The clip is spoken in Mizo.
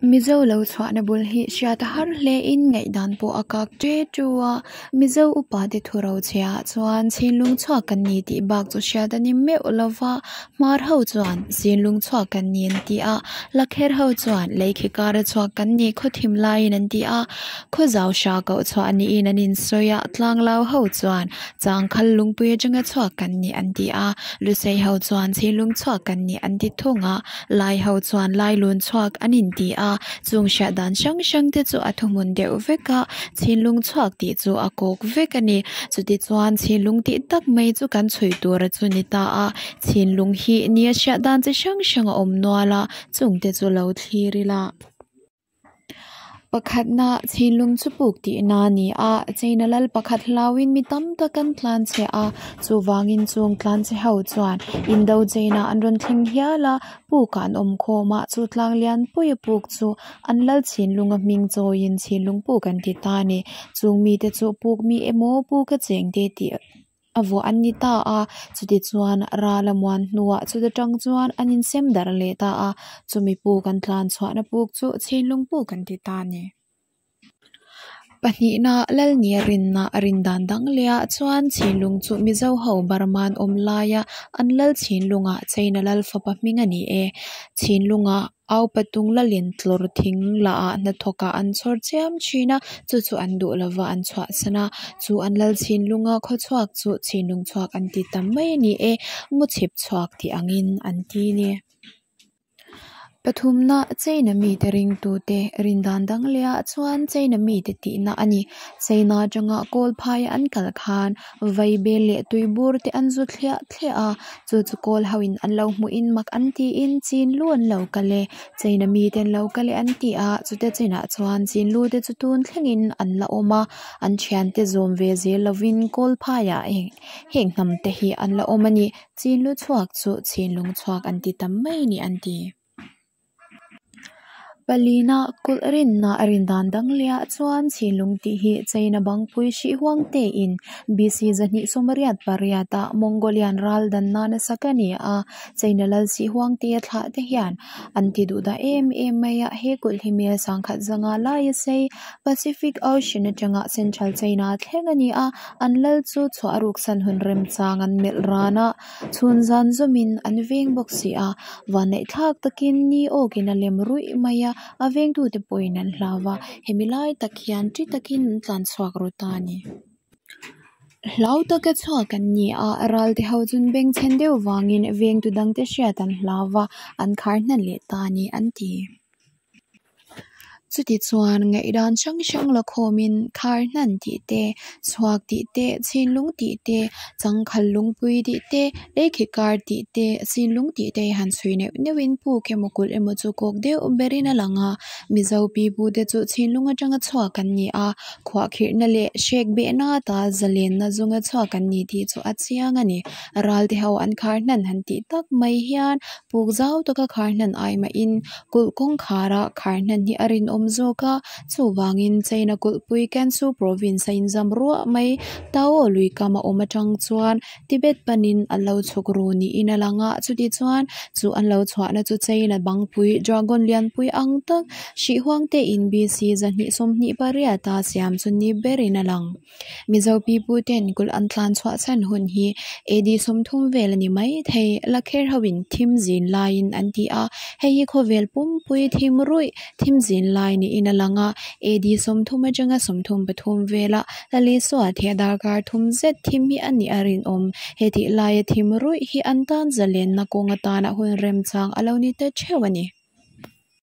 Mizo lo chhuahna bul hi hriat a har hle in ngaihdan pawh a kak ṭe ṭu a, Mizo upa te thu rochhe ah chuan Chhinlung chhuak kan ni tih bak chu hriat a ni meuh lova, Hmar ho chuan Sinlung chhuak kan ni an ti a, Lakher ho chuan Leikhi kara chhuak kan ni khawthim laiin an ti a, Khawzau hra koh chhuah niin an insawi a, Tlanglau ho chuan Changkhal lungpui atanga chhuak kan ni an ti a, Lusei ho chuan Chhinlung chhuak kan ni an ti thung a, Lai ho chuan Lailun chhuak an inti a, chung hriat dan hrang hrang te chu a thuhmun deuh vek a, Chhinlung chhuak tih chu a kawk vek a ni. Chuti chuan Chhinlung tih tak mai chu kan chhui tur a chu ni ta a, Chhinlung hi nia hriat dan chi hrang hrang a awm nual a, chung te chu lo thlir ila. Pakhatna, Chhinlung chu puk tihna a ni a, China lal pakhat hlauin mi tam tak an tlanchhe a, chuvangin chung tlanchhe ho chuan Indo China an rawn thleng hial a, pukah an awm khawm a, chu tlang lian puia puk chu an lal Chhinlunga hming chawiin Chhinlung puk an ti ta a ni. Chung mite chu puk mi emaw puka chengte tih A vuah an ni ta a, chutichuan ral a muan hnuah chuta tang chuan an insem darh leh ta a, chumi puk an tlan chhuahna puk chu Chhinlung puk an ti ta a ni. Pahnihna, Lalnia rinna a rin dan dang leh ah chuan Chhinlung chu Mizo ho Burma an awm laia an lal Chhinlungah China lal fapa hming a ni e. Chhinlungah Au patung lalin tlawr thing lah ah hnathawk ah an chhawr chiam thin a, chu chu an duh lova an chhuahsan a, chu an lal chhinlunga khawchhuak chu chhinlung chhuak an ti tam mai a ni e, ngaw chhip chhuak tih angin an ti a ni. Pathumna, China mite ringtute rindan dang leh ah chuan China mite tihna a ni. China atanga kawl phaia an kal khan Vaibel leh tuibur te an zu thliah thliah a, chu chu kawl ho in an lo hmuh in mak an tiin chin lu an lo kal e, China mite an lo kal e an ti a, chute chinah chuan chin lu te chu tun thleng in an la awm a, an thian te zawm ve zel lovin kawl phaiah heng heng hnam te hi an la awm a ni, chin lu chhuak chu chin lung chhuak an ti tam mai a ni an ti. Palina kulh rinna a rin dan dang lehah chuan Chhinlung tih hi China bangpui hrih huang tein BC 288 ah Mongolian ral dan nana sak a ni a, China lal sih huang te a thlah te hian an ti duh dah em em mai a, he kulh hi mel 1050 lai a sei Pacific Ocean atanga Central China thleng a ni a, an lal chu chhuah ruksan hun remchang an melh ran a. Chhun zan zawmin an veng bawk si a, vanneih thlak takin ni awkin a lem ruih mai a, a vengtute pawhin an hlau va, hemi lai tak hian ṭi takin an tlan chhuak ru ta a ni. Hlau taka chhuak an ni a, ralte ho chun bengchhen deuh vangin vengtu dangte hriat an hlau va, an khar hnan leh ta a ni an ti. Chutichuan, ngaihdan hrang hrang la khawmin khar hnan tih te, chhuak tih te, chhinlung tih te, changkhal lungpui tih te, leikhi kar tih te, sinlung tih te han chhui neuh neuhin puk emaw kulh emaw chu kawk deuh berin a lang a. Mizo pipute chu chhinlung atanga chhuak an ni a, khuahkhirhna leh hrek behna ata zalenna zunga chhuak an ni tih chu a chiang a ni. Ralte ho an khar hnan han tih tak mai hian puk zau taka khar hnan ai mahin Kulh kawngkhara khar hnan hi a rinawm zawk a, chuvangin China kulhpui Gansu province a inzam ruah mai. Tao lui kam a awm atang chuan Tibet panin an lo chhuk ru niin a lang a, chuti chuan chu an lo chhuahna chu China bangpui dragon lianpui ang tak hrihhuang tein BC 228 a siam chu ni berin a lang. Mizo pipu ten kulh an tlan chhuah chhan hun hi AD 30 vel a ni mai thei. Lakher hoin thim zin laiin an ti a, hei hi khawvel pumpui thim ruih thim zin lai niin a lang a. AD 30 atanga 33 vela Lalisua theh darkar thum zet thim hi a nih a rinawm. He tih laia thim ruih hi an tan zalenna kawng atana hun remchang a lo ni ta theuh a ni.